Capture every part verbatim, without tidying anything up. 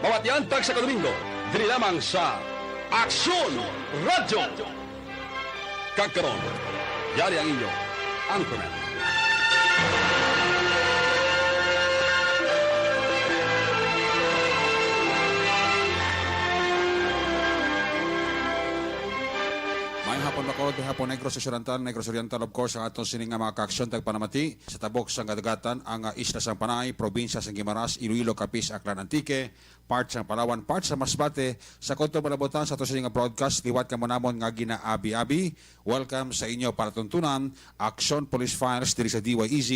Pamatian tagsa ka Domingo, diri lamang sa Aksyon Radyo. Kag karon, yari ang inyo anchorman. Maayong hapon, Bacolod, hapon, Negros Occidental, Negros Oriental, of course, ang aton sini nga mga kaaksyon tagpanamati sa tabok sang kadagatan, ang, ah, isla sang Panay, probinsya sang Guimaras, Iloilo, Capiz, Aklan, Antique, part sang Palawan, part sa Masbate, sa kutob nga kalibutan sa aton sini nga broadcast, liwat kamo namon nga ginaabi-abi. Welcome sa inyo palatuntunan, Aksyon Police Files diri sa D Y E Z,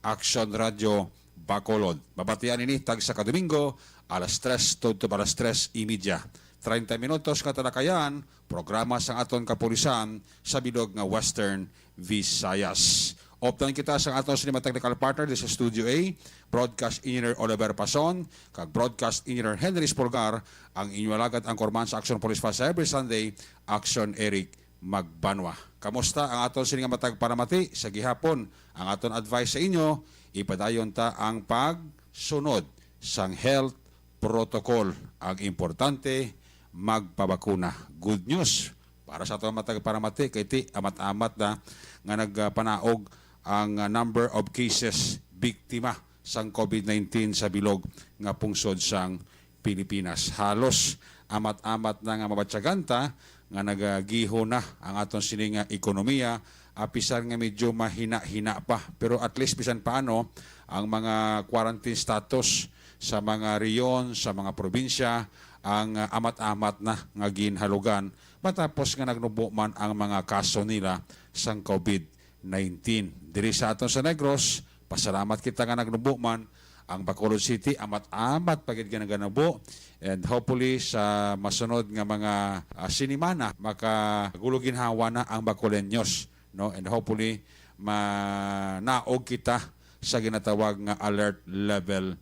Aksyon Radyo Bacolod. Mabatian ini tagsa ka Domingo, alas tres tubtob alas tres y media. Treinta minutos nga talakayan, programa sang aton kapulisan sa bilog nga Western Visayas. Updan kita sang aton sini nga technical partner di sa Studio A, Broadcast Engineer Oliver Pason, kag Broadcast Engineer Henry Espolgar, ang inyo alagad anchorman sa Aksyon Police Files every Sunday, Aksyon Eric Magbanwa. Kamusta ang aton sini nga matag panamati sa gihapon? Ang aton advice sa inyo, ipadayon ta ang pagsunod sang health protocol. Ang importante, magpabakuna. Good news para sa aton matag panamati, kay ti amat-amat na nga nagpanaog ang, ah, number of cases, biktima sang COVID nineteen sa bilog nga pungsod sang Pilipinas. Halos amat-amat na nga mabatyagan ta nga nagagihon na ang aton sini nga ekonomiya, apisan nga medyo mahina-hina pa. Pero at least, bisan paano, ang mga quarantine status sa mga rehiyon, sa mga probinsya, ang, ah, amat-amat na nga ginhalugan matapos nga nagnubo man ang mga kaso nila sang COVID nineteen. Diri sa aton sa Negros, pasalamat kita nga nagnubo man ang Bacolod City, amat-amat pa gid nga naganubo. And hopefully, sa masunod nga mga, ah, sinimana, makagulo ginhawa na ang Bacoleños, no? And hopefully, manaog kita sa ginatawag nga alert level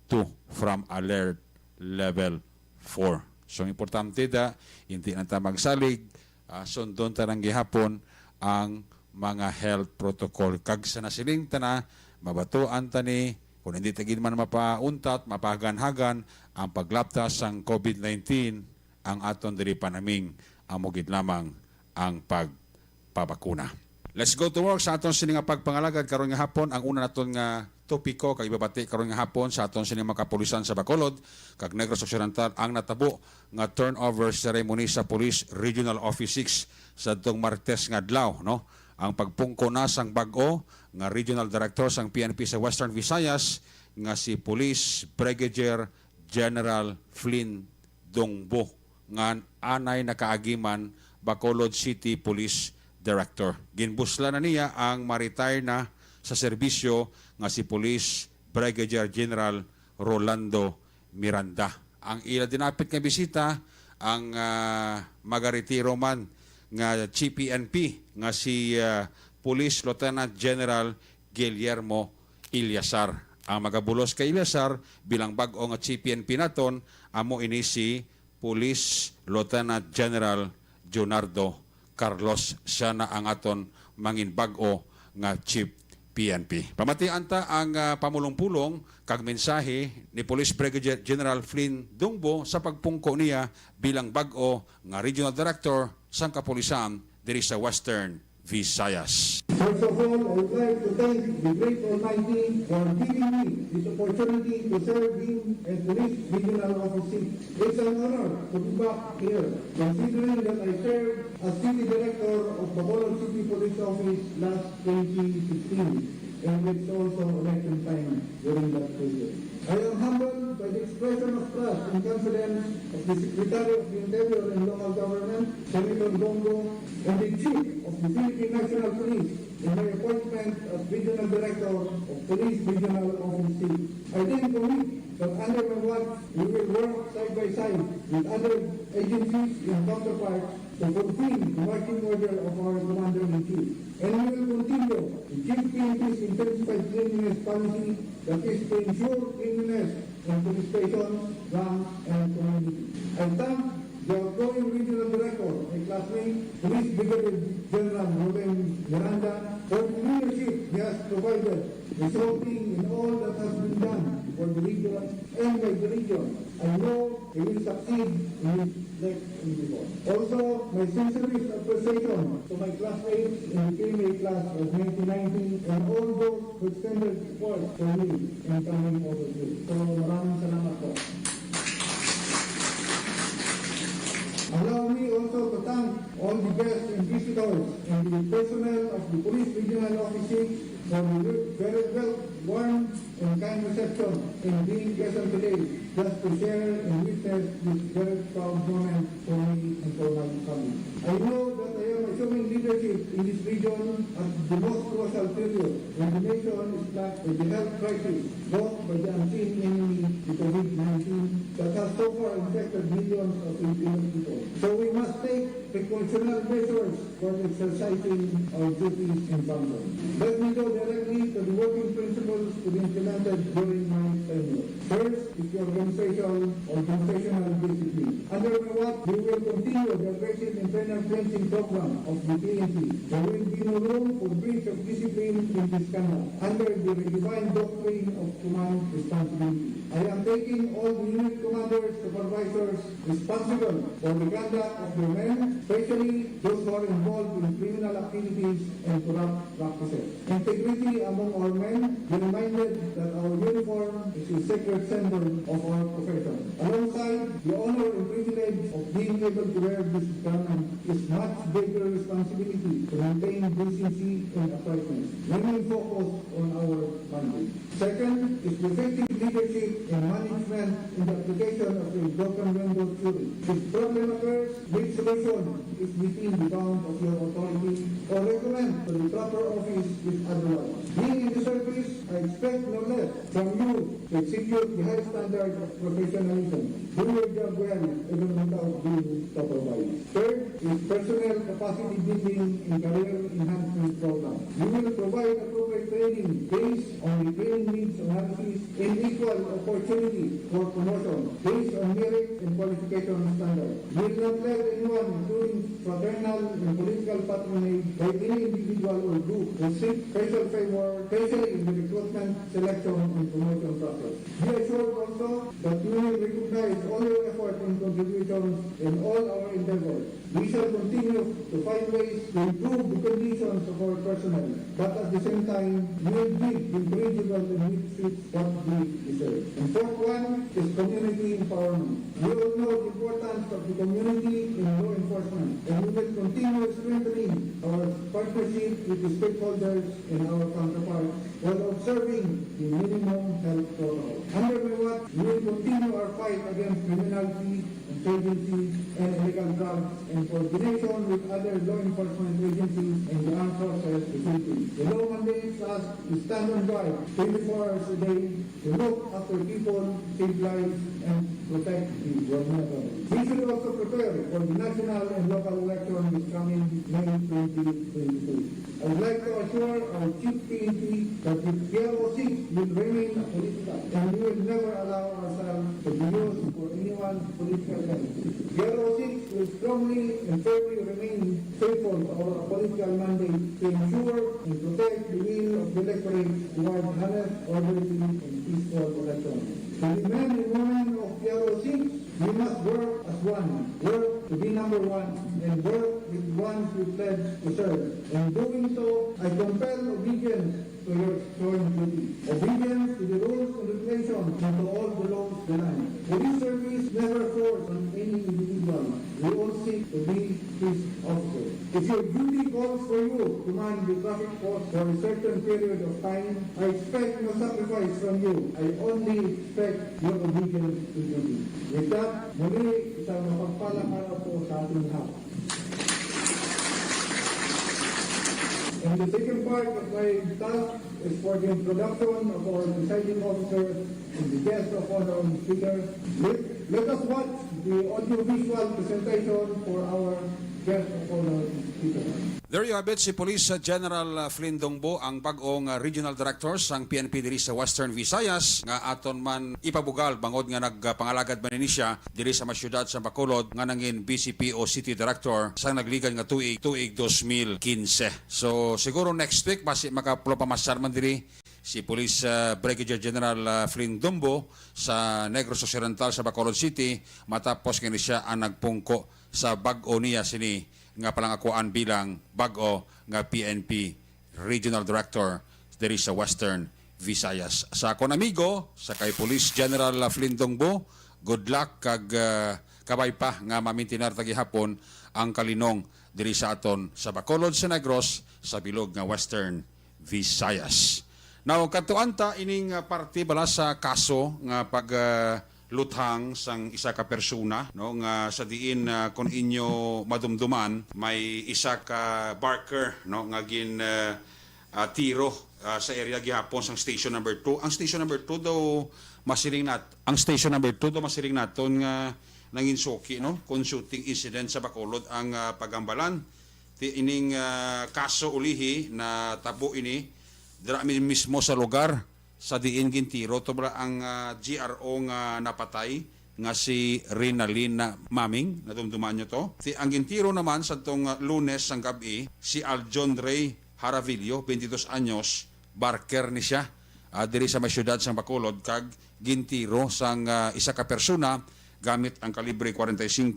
two from alert level four. So, ang importante da, hindi na ta magsalig, ah, sundon ta lang gihapon ang mga health protocol. Kag sa nasiling ta na, mabatuan ta ni, kung hindi ta gid man mapauntat, mapahagan-hagan, ang paglapta sang COVID nineteen, ang aton diri panaming, amo gid lamang ang pagpabakuna. Let's go to work sa aton sini nga pagpangalagad karon nga hapon. Ang una naton nga topiko kag ibabati karon nga hapon sa aton sini mga kapulisan sa Bacolod kag Negros Occidental ang natabo nga turnover ceremony sa Police Regional Office Six sa adtong Martes nga adlaw, no? Ang pagpungko na sang bag-o nga Regional Director sang P N P sa Western Visayas nga si Police Brigadier General Flynn Dongbo, nga anay nakaagi man Bacolod City Police Director. Ginbuslan na niya ang ma-retire na sa serbisyo nga si Police Brigadier General Rolando Miranda. Ang ila dinapit nga bisita, ang, ah, magaretiro man nga Chief P N P nga si, ah, Police Lieutenant General Guillermo Ilyasar. Ang magabulos kay Ilyasar bilang bag-o nga Chief P N P naton, amo ini si Police Lieutenant General Junardo Carlos. Siya na ang aton mangin bag-o nga Chief P N P. Pamatian ta ang, ah, pamulong-pulong kag mensahe ni Police Brigadier General Flynn Dungbo sa pagpungko niya bilang bag-o nga Regional Director sang Kapulisan diri sa Western Visayas. First of all, I would like to thank the great Almighty for giving me this opportunity to serve Him as Police Regional Office Six. It's an honor to be back here, considering that I served as City Director of Bacolod City Police Office last twenty sixteen, and it's also election time during that period. I am humbled by the expression of trust and confidence of the Secretary of the Interior and Local Government, Senator Bong, and the Chief of the Philippine National Police in my appointment as Regional Director of Police Regional Office Six. I then commit that under my watch, we will work side by side with other agencies and counterparts to fulfill the marching order of our Commander-in-Chief. And we will continue to keep P N P's intensified cleanliness policy, that is to ensure cleanliness in police station, ranks, and community. I thank the outgoing regional director, my classmate, Police Brigadier General Ruben Miranda, for the leadership he has provided, resulting in all that has been done for the region and by the region. I know He will succeed in his next endeavor. Also, my sincerest appreciation to my classmates in the P M A class of nineteen ninety and all those who extended support for me in coming over here. So, maraming salamat po. Allow me also to thank all the guests and visitors and the personnel of the Police Regional Office six for the very well warm and kind reception in being present today just to share and witness this very proud moment for me and for my family. I know that I am assuming leadership in this region at the most crucial period when the nation is plagued with the health crisis brought by the unseen enemy, the COVID nineteen, that has so far infected millions of Filipino people. So we must take precautionary measures for exercising our duties and functions. Let me go directly to the working principles to be implemented during my tenure. First is the organization, organizational discipline. Under my watch, we will continue the aggressive internal cleansing program of the P N P. There will be no room for breach of discipline in this country under the redefined doctrine of command responsibility. I am taking all the unit commanders, supervisors, responsible for the conduct of their men, especially those who are involved in criminal activities and corrupt practices. Integrity among our men, be reminded that our uniform is a sacred symbol of our profession. Alongside the honor and privilege of being able to wear this garment is much bigger responsibility to maintain decency and uprightness. Let me focus on our mandate. Second is the effective leadership and management in the application of the broken window theory. If problem occurs, make solution is within the bound of your authority or recommend to the proper office if otherwise. Being in the service, I expect no less from you to execute the high standard of professionalism. Do your job well even without being supervised. Third is personnel capacity building and career enhancement program. We will provide appropriate training based on the training needs analysis and equal opportunity for promotion based on merit and qualification standards. We will not let anyone, including fraternal and political patronage by any individual or group, restrict special favor, especially in the recruitment, selection, and promotion process. Be assured also that we will recognize all your effort and contributions in all our endeavors. We shall continue to find ways to improve the conditions of our personnel, but at the same time, we will give the credit and what they deserve. And fourth one is community empowerment. We all know the importance of the community in law enforcement, and we will continue strengthening our partnership with the stakeholders and our counterparts while observing the minimum health protocol. Under my watch, we will continue our fight against criminality, insurgency, and illegal drugs in coordination with other law enforcement agencies and the armed forces of the Philippines. The law mandates us to stand on guard twenty-four hours a day to look after people, save lives, and protect the vulnerable. We should also prepare for the national and local election this coming May twenty twenty-two. I would like to assure our Chief P N P that the P R O six will remain apolitical and we will never allow ourselves to be used for anyone's political benefit. P R O six will strongly and firmly remain faithful to our political mandate to ensure and protect the will of the electorate toward honest, orderly, and peaceful elections. To the men and women of P R O six, we must work as one, work to be number one, and work with ones we pledge to serve. In doing so, I compel obedience to your sworn duty. Obedience to the rules and regulations and to all the laws of the land. Police service never forced on any individual. We all seek to be peace officers. If your duty calls for you to man the traffic post for a certain period of time, I expect no sacrifice from you. I only expect your obedience to duty. With that, muli, isang mapagpalang araw po sa ating lahat. And the second part of my task is for the introduction of our presiding officer and the guest of honor and speaker. Let, let us watch the audiovisual presentation for our guest of honor and speaker. There you have it, si Police General, uh, Flynn Dongbo, ang bag-ong, uh, Regional Director sang P N P diri sa Western Visayas, nga aton man ipabugal bangod nga nagpangalagad man ini siya diri sa mga syudad sa Bacolod nga nangin V C P o City Director sang nagligad nga tuig, tuig dos mil quince. So, siguro next week, basi makaplo pamasyar man diri si Police, ah, Brigadier General, ah, Flynn Dumbo sa Negros Occidental sa Bacolod City, matapos nga ini siya ang nagpungko sa bag-o niya sini nga palangakuan bilang bag-o nga P N P Regional Director diri sa Western Visayas. Sa akon amigo, sa kay Police General Flynn Dumbo, good luck kag, ah, kabay pa nga mamintinar ta gihapon ang kalinong diri sa aton sa Bacolod sa Negros, sa bilog nga Western Visayas. Now, kadtuan ta ining, ah, parte bala sa kaso nga pag, ah, luthang sang isa ka persona, no, nga sa diin, ah, kung inyo madumduman, may isa ka barker, no, nga gin, ah, ah, tiro, ah, sa area gihapon sang station number two. Ang station number two daw masiling nat-, ang station number two daw masiling naton nga nangin suki, no, kung shooting incident sa Bacolod ang, ah, pagambalan. Ti ining, ah, kaso ulihi natabo ini dira mi-, mismo sa lugar sa diin gintiro to bala ang, ah, G R O nga napatay nga si Rinalina Maming. Nadumduman nyo to? Ti ang gintiro naman sa tong, ah, Lunes sang gab-i si Aljon Ray Haravillo, twenty-two anyos, barker ni siya, ah, diri sa may siyudad sang Bacolod kag gintiro sang, ah, isa ka persona gamit ang kalibre forty-five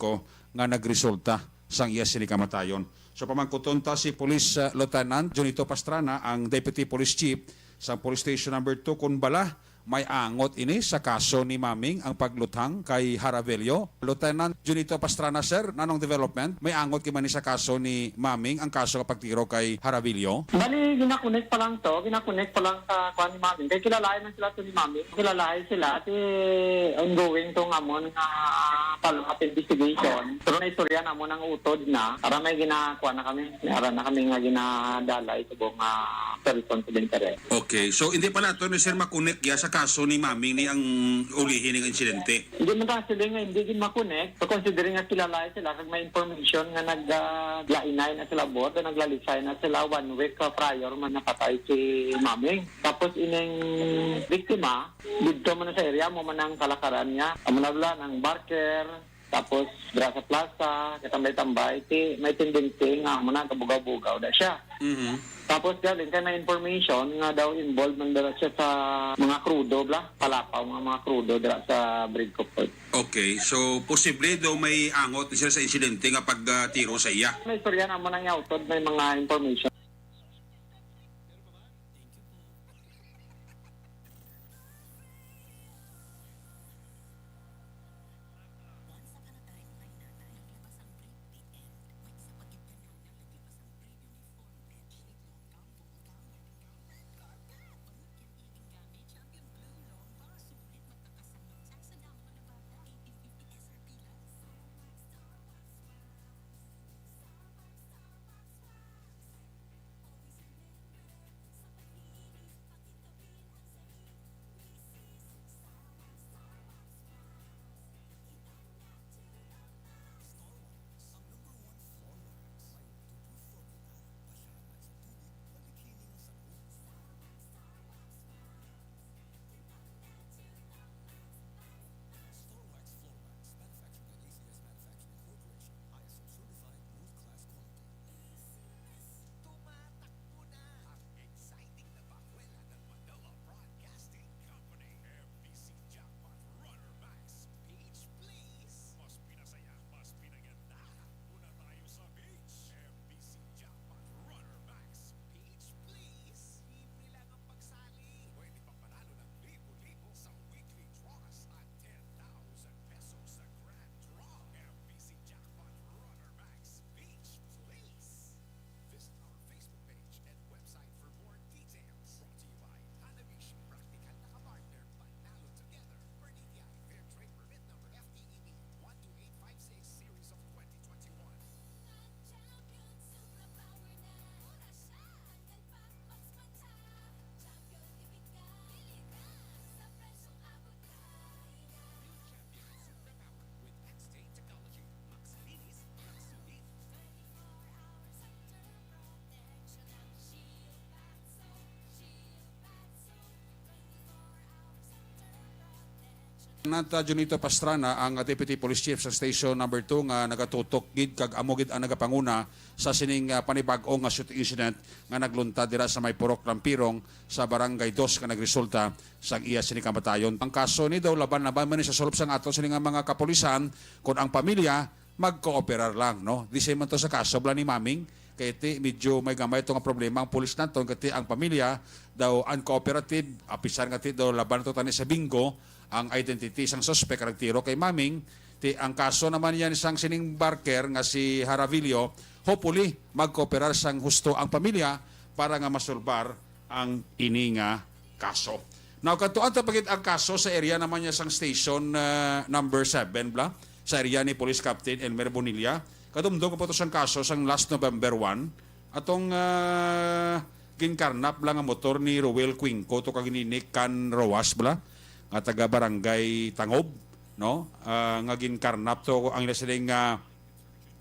nga nagresulta sang iya sini kamatayon. So, pamangkuton ta si Police, ah, Lieutenant Junito Pastrana, ang Deputy Police Chief sa Police Station Number two, kung bala may angot ini sa kaso ni Maming ang pagluthang kay Haravello. Lieutenant Junito Pastrana, sir, nanong development? May angot gid man ni sa kaso ni Maming ang kaso nga pagtiro kay Haravillo? Bali, ginakonek pa lang to. Ginakonek pa lang sa kuan ni Maming. Kay kilalahi man sila to ni Maming. Kilalahi sila. Ati ongoing to nga amon nga follow-up investigation. Pero naistorya namon ang utod na. Para may ginakuha na kami. May ara na kami nga ginadalay subong nga person of interest. Okay. So, hindi pa nato ni sir makonek ya sa kaso ni Maming ni ang ulihi ning insidente? Hindi man ta sila nga hindi gid makonek. So, considering nga kilala sila, kag may information nga nag, ah, lainay na sila buot, naglalisay na sila one week, ah, prior man napatay si Maming. Tapos ining biktima, didto man sa area mo man ang kalakaran niya. Amo na bala, nang barker, tapos dira sa plaza, katambay-tambay, ti may tendency nga amo na kabugaw-bugaw da siya. Mhm. Tapos galing kay may information nga daw involved man dira siya sa mga krudo, bla, palapaw nga mga krudo dira sa Bridco Port. Okay, so posible daw may angot ni sila sa insidente nga pagtiro sa iya. May istorya na mo nang yautod, may mga information. Nata Junito Pastrana ang Deputy Police Chief sa Station Number Two nga nagatutok gid kag amo gid ang nagapanguna sa sining, ah, panibag-o nga shooting incident nga nagluntad dira sa may Purok Lampirong sa Barangay Dos nga nagresulta sang iya sini kamatayon. Ang kaso ni daw laban-laban man ni sa sulop sang ato sini nga mga kapulisan, kun ang pamilya magkooperar lang, no? Di same man to sa kaso bala ni Maming, kay ti medyo may gamay to nga problema ang pulis naton, kay ti ang pamilya daw uncooperative, apisan nga ti daw laban to tani sa bingo ang identity sang suspek nga nagtiro kay Maming. Ti ang kaso naman yan sang sining barker nga si Haravillo, hopefully magkooperar sang husto ang pamilya para nga masulbar ang ini nga kaso. Now, kadtuan ta pa gid ang kaso sa area naman niya sang station, ah, number seven, bla, sa area ni Police Captain Elmer Bonilla. Kadumdom ko pa to sang kaso sang last November one, atong, ah, ginkarnap lang ang motor ni Roel Cuenco to kag ni Nick Can Roas, bla, nga taga Barangay Tangob, no? Ah, nga ginkarnap to ang ila sining, ah,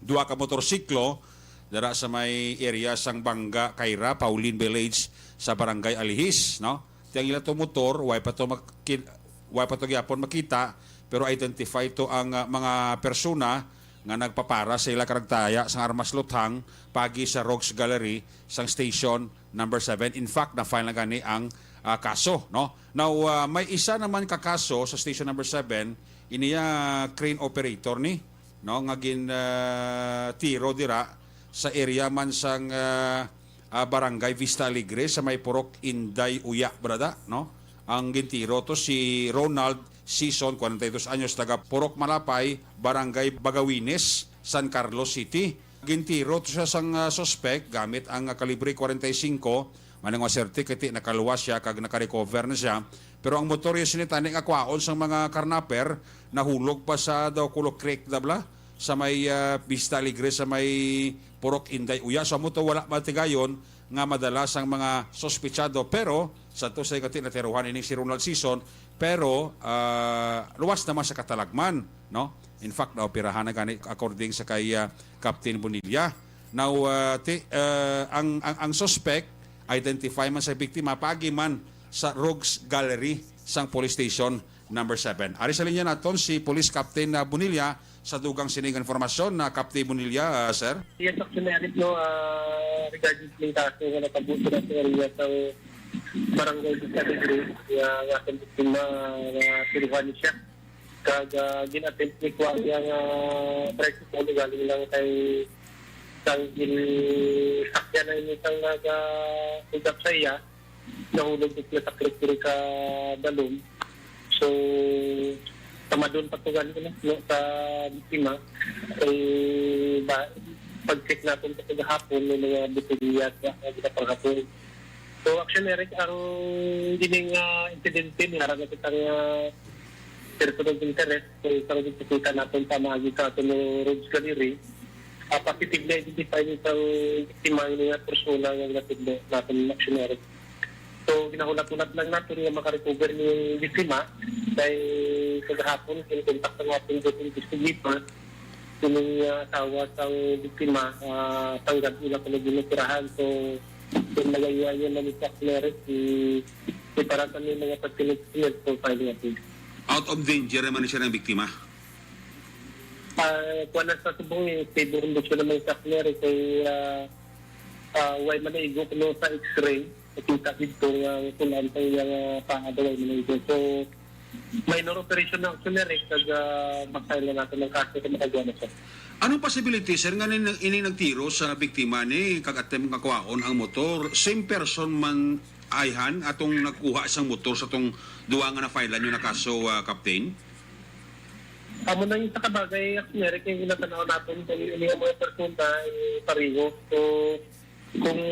duha ka motorsiklo dira sa may area sang Bangga, Caira, Pauline Village sa Barangay Alihis, no? Ti ang ila to motor, way pa to maki-, way pa to gyapon makita, pero identify to ang, ah, mga persona nga nagpapara sa ila karagtaya sang armas luthang pagi sa Rogues Gallery sang Station Number Seven. In fact, na-file na gani ang, ah, kaso, no? Now, ah, may isa naman ka kaso sa Station Number Seven, iniya crane operator ni, no, nga gin, ah, tiro dira sa area man sang, ah, ah, Barangay Vista Alegre sa may Purok Inday Uya, brada, no? Ang gintiro to si Ronald Sison, forty-two anyos, taga Purok Malapay, Barangay Bagawines, San Carlos City. Gintiro to siya sang, ah, suspek gamit ang, ah, kalibre forty-five. Manang maserte kay ti nakaluwas siya kag nakarecover na siya. Pero ang motor yung sinitani nga kwaon sang mga karnaper, nahulog pa sa daw Kulo Creek, dabla, sa may, ah, Vista Alegre, sa may Purok Inday Uya. So, amo to wala matigayon nga madala sang mga suspitsado. Pero, sa to sa ikati natiruhan ining si Ronald Sison, pero, ah, luwas naman sa katalagman, no? In fact, naoperahan na gani according sa kay, ah, Captain Bonilla. Now, ah, ti-, ah, ang, ang, ang suspect, identify man sa biktima, paagi man sa Rogues Gallery sang Police Station Number Seven. Ari sa linya naton si Police Captain, ah, Bonilla sa dugang sining informasyon na Captain Bonilla, ah, sir. Yes, Actuary, no, ah, regarding sa kaso nga natabo sa area sa Barangay Vista Alegre, nga, nga sa biktima, nga tiruhan siya. Kag, ah, gin-attempt ni kuha niya nga tricycle, galing lang kay sang ginsakyan na ini sang naga-pick up sa iya, nahulog siya sa kritiri ka balon. So, tamadon pa to gani na, no, sa biktima. Eh, ba, pag-check natin sa kagahapon, may mga botelya sa, sa ginapanghapon. So, Action Eric, ang gining, ah, insidente, ni harap na kita nga person of interest, kung isang gipakita natin sa mga sa aton nga Rogues Gallery, ah, positive na identify ni isang biktima nga persona nga ginatudlo natin, Action Eric. So, ginahulat-hulat lang natin nga makarecover ni biktima kay kagahapon, in contact ang ating investigator, kining, ah, asawa sang biktima, ah, tanggap nila kung naging natirahan. So, kung nagayayan na ni Jack Merit, si, si para sa may mga pagkinig-kinig kung filing appeal. Out of danger naman siya ng biktima? Ah, kuwan na sa subong, eh, stable condition naman ni Jack Merit kay, ah, ah, way man naigo kuno sa X-ray. Nakita dito nga kulang sa iyang, ah, paa daw ay manaydo. So, minor operation na, Action Eric, kag, ah, makasaylo natin ang kaso kung makagawa na siya. Anong possibility, sir, nga nin-, ini nagtiro sa biktima ni kag attempt nga kuhaon ang motor? Same person man ayhan atong nagkuha sang motor sa tong duha nga na-file nyo na kaso, ah, Captain? Amo na yung sa kabagay, Action Eric, yung ginatanaw natin kung ini ang mga persona, eh, pareho. So, kung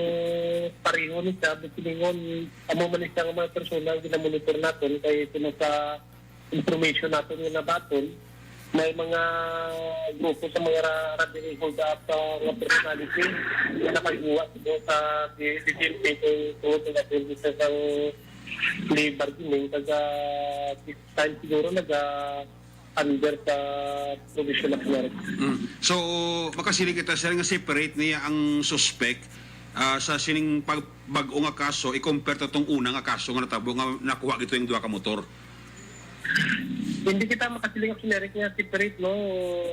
pareho ni siya, silingon, amo man ni siya nga mga persona ang ginamonitor naton kay sino sa information naton nga nabaton, may mga grupo sa mga ra-, robbery hold up sa mga personality nga nakagbuwa sa di-, di-, di-, di-, tungod sa services ang plea bargaining, kag, ah, this time siguro naga under sa provision of merit. Mm. So, makasiling kita, sir, nga separate niya ang suspect, ah, sa sining pag-, bag-o nga kaso, i-compare to tong una nga kaso nga natabo nga nakuha gito yung duha ka motor? Hindi kita makasiling, Action Eric, nga separate, no?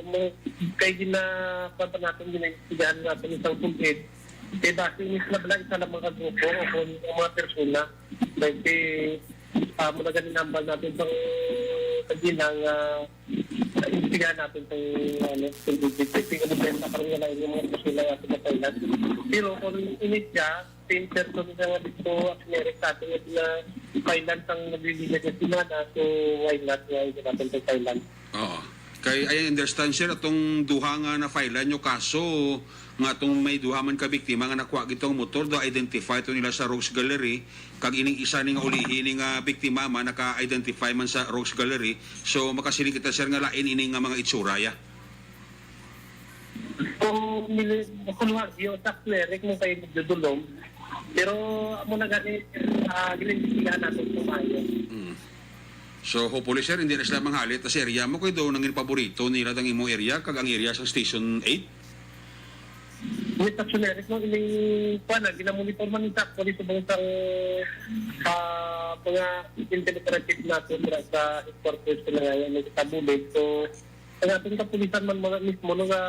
Mo, kay gina-, kuwan pa naton, ginaimbestigahan naton isang tulid. Kay base ini sila bala, isa lamang ka grupo, o kung ang mga persona. Kay, ah, muna ganin hambal natin sa kaginang, ah, imbestigahan natin sa, ano, sa D P P. Kasi ano, sa karon nga lang yung mga persona nga sa Thailand. Pero kung init siya, same person nga nga dito, Action Eric, sa atin nga na finance ang naglilinis na sila na, so why not nga yung natin sa Thailand? Oo. Kay I understand, sir, atong duha nga na-file nyo kaso, nga atong may duha man ka biktima nga nakuha gito ang motor, do identify to nila sa Rogues Gallery, kag ining isa ni nga ulihi ni nga biktima man naka-identify man sa Rogues Gallery. So makasiling kita, sir, nga lain ini nga mga itsura, ya. Kung nili-, kung wag yun, sa cleric mo kayo nagdudulong, pero amo na gani, ah, ginigigihan natin sa maayo. Mm. So, hopefully, sir, hindi na sila manghalit sa area mo, kay do nangin paborito nila ang imo area, kag ang area sa Station eight. Yes, Action Eric, no, ining, kuwan na, ginamonitor man sa actually subong sang, ah, mga intelligence natin dira sa headquarters ko na ngayon, sa Tabulig. So, ang ating kapulisan man mga mismo, no, nga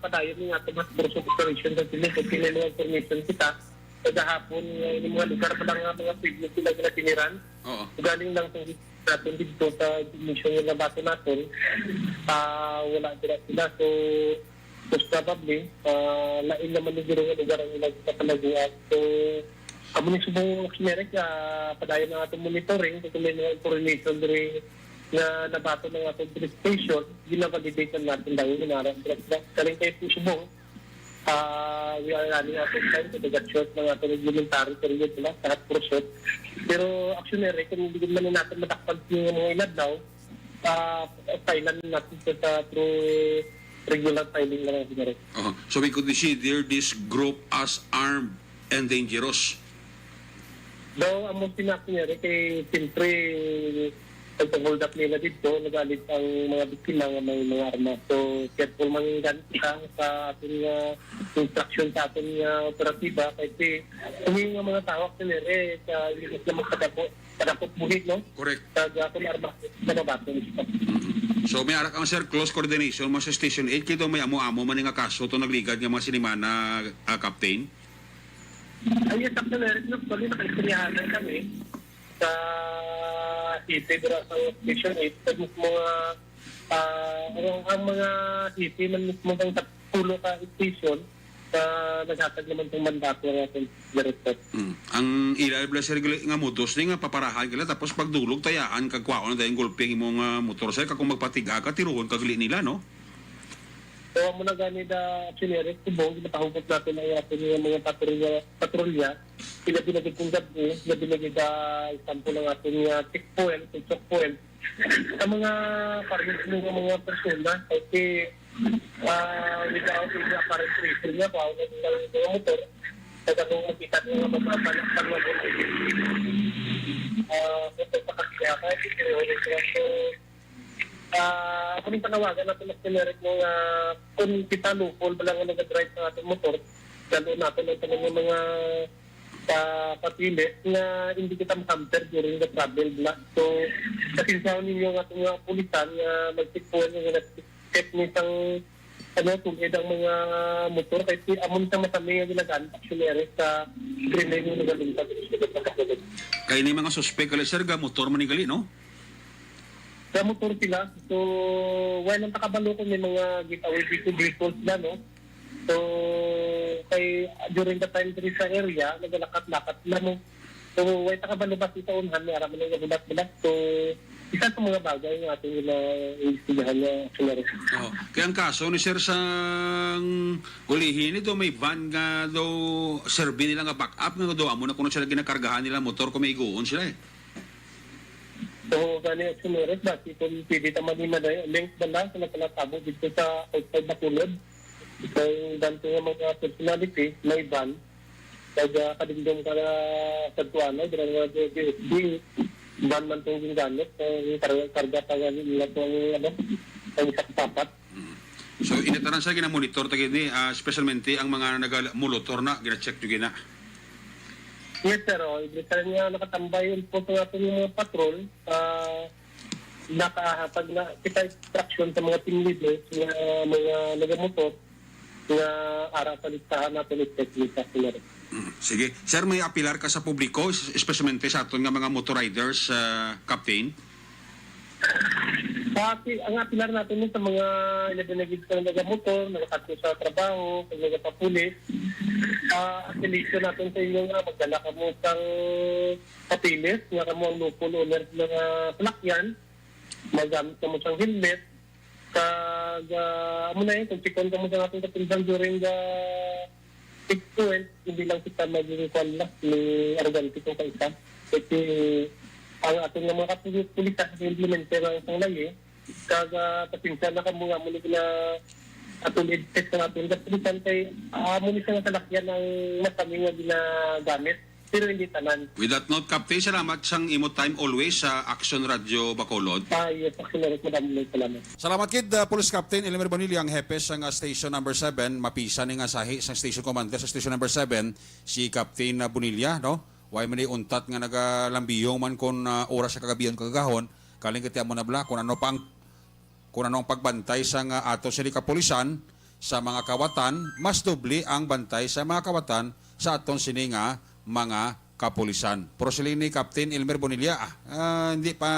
padayon nga ato mas force of operation sa sila, kasi may mga information kita, sa gahapon, nga yung mga lugar pa lang nga mga signal sila ginatiniran. Oo. Galing lang sa natin dito sa mission nga nabato natin, ah, wala dira sila. So, most probably, ah, lain naman yung giro nga lugar ang ilang kapalaguan. So, amo ni subong, Action Eric, ah, padayon ang atong monitoring. Kung may mga information diri nga nabato ng atong police station, ginavalidate na natin daw yung inara. Kaling kayo po subong, ah, we are running out of time, so nag-short ng atong elementary period nila sa hot pursuit. Pero, Action Eric, kung hindi man natin matakpan yung mga inadlaw, ah, filean natin sa, sa through regular filing lang, Action Eric. Oh, so we could consider this group as armed and dangerous. Daw, amo sinabi niya, kay siyempre, pagka-hold up nila dito, nagalit ang mga biktima nga may mga armas. So, careful man gani kita sa ating, ah, instruction sa ating, ah, operatiba. Kasi kung yung mga tao, Action Eric, sa imbis na magpadako, padakop buhit, no? Correct. Sa ating armas, sa nabaton. Mm. So, may arak ang, sir, close coordination mo sa Station eight, kay daw may amo-amo man nga kaso to nagligad nga mga sinimana, ah, Captain? Ay, yes, Captain Eric, no? Actually, nakaistoryahan lang kami sa city, dira sa Station eight, sa mismo nga, ah, ang, ang mga city man mismo kang sa pulo ka station, sa naghatag naman ng mandato ang ating director. Mm. Ang ila bala, sir, gali nga modus ni nga paparahan ka nila, tapos pagdulog tayaan kag kwaon na dayon gulpi ang imong, ah, motor, sir, kag kung magpatiga ka, tiruhon ka gali nila, no? So, amo na gani da, Action Eric, subong, ginapahugot natin ang ating mga patrolya, patrolya. Sila binagid kong gabi, sila binagid, ah, example, ang ating, ah, checkpoint, checkpoint. Sa mga parehas mo nga mga persona, kasi, ah, without any apparent reason niya, kung ano yung mga motor, sa ganung makita ng mga panak-, ah, motor sa kakilala, hindi ko yung Ah, ako ning panawagan nato, Mister Merrick, no, nga kung kita lawful bala nga nag-drive sa aton motor, lalo nato ang tanan nga mga, ah, papilit nga hindi kita ma-hamper during the travel bala. So, pasensyahon ninyo nga aton nga pulisan nga mag-checkpoint nga nag-check ni sang, ano, tulid ang mga motor kay si amon sa masami nga ginagamit, Action Eric, sa krimen nga nagalungtad sa siyudad sa Bacolod. Kay ni mga suspek gali, sir, ga motor man ni gali, no? Sa motor sila. So, wala lang takabalo kung may mga getaway vehicle, vehicle sila, no? So, kay, during the time diri sa area, nagalakat-lakat sila, no? So, wala takabalo ba sa unhan, may ara man ang nabulat-bulat. So, isa sa mga bagay nga ating ginaimbestigahan nga, Action Eric. Oh, kaya ang kaso ni sir sang ulihi ni do may van nga do serbi nila nga backup nga do amo na kuno sila ginakargahan nila motor kung may iguon sila eh. So, gani, Action Eric, basi kung pwede ta man ni maday-, link bala sa nagpanatabo dito sa outside Bacolod. So, yung dante nga mga personality, may van. Kag, ah, kadingdong ka na sa tuanay, dira nga D S B, van man tong ginagamit, eh, yung kar-, karga pa nga nila tong, ano, ang isa ka sapat. Mm. So, ini tanan sa ginamonitor ta gini, ah, especialmente ang mga nagamolotor na, gina-check nyo gina. Yes, sir. Oh, every time nga nakatambay yung po sa ating mga patrol, ah, nakahatag na kita instruction sa mga team leaders nga mga nagamotor nga ara sa listahan naton, i-check nila sila rin. Mm, sige. Sir, may apilar ka sa publiko, es- especially sa aton nga mga motor riders, ah, Captain? Pati ang apilar natin sa mga eleven na gid sa nagamotor, nagakadto sa trabaho, kag nagapapulis. Ah, appeal natin sa inyo nga magdala kamo sang papeles nga kamo ang lawful owner nga salakyan, magamit kamo sang helmet, kag ah, amo na yun, kung chikon kamo sa atong kapulisan during the checkpoint, hindi lang kita maging kwan lang, ni arogante kung kaisa. Kasi ang aton nga mga kapulisan, implementer lang sang layi, kag ah, pasensya na kamo nga muli na atong i-check sa aton kapulisan kay amo ni sa salakyan ang mas kami nga ginagamit, pero hindi tanan. With that note, Captain, salamat sang imo time always sa Action Radio Bacolod. Ah, yes, actually, madam, salamat. Salamat kid, uh, Police Captain Elmer Bonilla, ang hepe sang uh, Station Number seven. Mapisa ni nga sahi sang Station Commander sa Station Number seven, si Captain uh, Bonilla, no? Way man ni untat nga nagalambiyong man kon uh, oras sa kagabihan kagahon, kaling kati amo na bala kung ano pa ang kung ano ang pagbantay sang uh, ato sini kapulisan sa mga kawatan, mas doble ang bantay sa mga kawatan sa aton sini nga mga kapulisan. Pero sila ni Captain Elmer Bonilla, ah, ah, hindi pa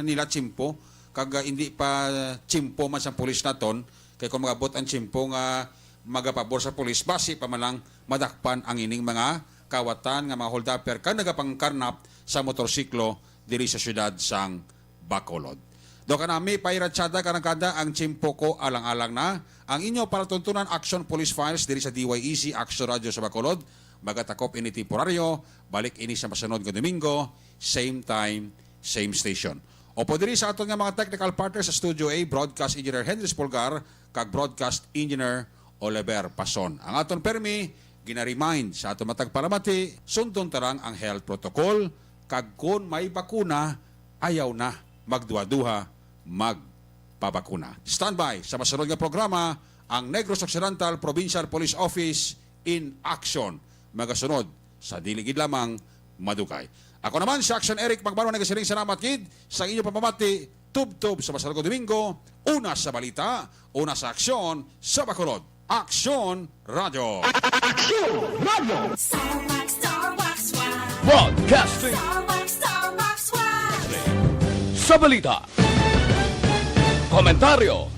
nila tsimpo, kag ah, hindi pa tsimpo man sa pulis naton, kay kung magabot ang tsimpo nga magapabor sa pulis, basi pa man lang madakpan ang ining mga kawatan nga mga holdupper kag nagapangkarnap sa motorsiklo diri sa siyudad sang Bacolod. Do kanami, pairatsada, karangkada, ang tsimpo ko alang-alang na. Ang inyo palatuntunan, Action Police Files, diri sa D Y E C Action Radio sa Bacolod. Magatakop ini temporaryo, balik ini sa masunod nga Domingo, same time, same station. O po diri sa aton nga mga technical partner sa Studio A, Broadcast Engineer Henry Spolgar, kag Broadcast Engineer Oliver Pason. Ang aton permi, gina-remind sa aton matag palamati, sundon tarang ang health protocol, kag kon may bakuna, ayaw na magduha-duha, magpabakuna. Standby sa masunod nga programa, ang Negros Occidental Provincial Police Office in Action. Magasunod sa dili gid lamang madugay. Ako naman si Action Eric Magbanwa, nagasiling salamat gid sa inyo pamamati. Tubtob sa masunod nga Domingo, una sa balita, una sa aksyon sa Bacolod. Aksyon Radio. Action Radio. Star Wax, Star Wax Wax. Broadcasting Star Wax, Star Wax Wax. sa balita, komentaryo,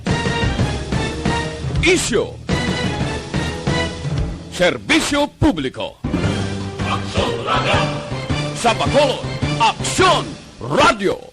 isyu, serbisyo publiko. Sa Bacolod, Aksyon Radio.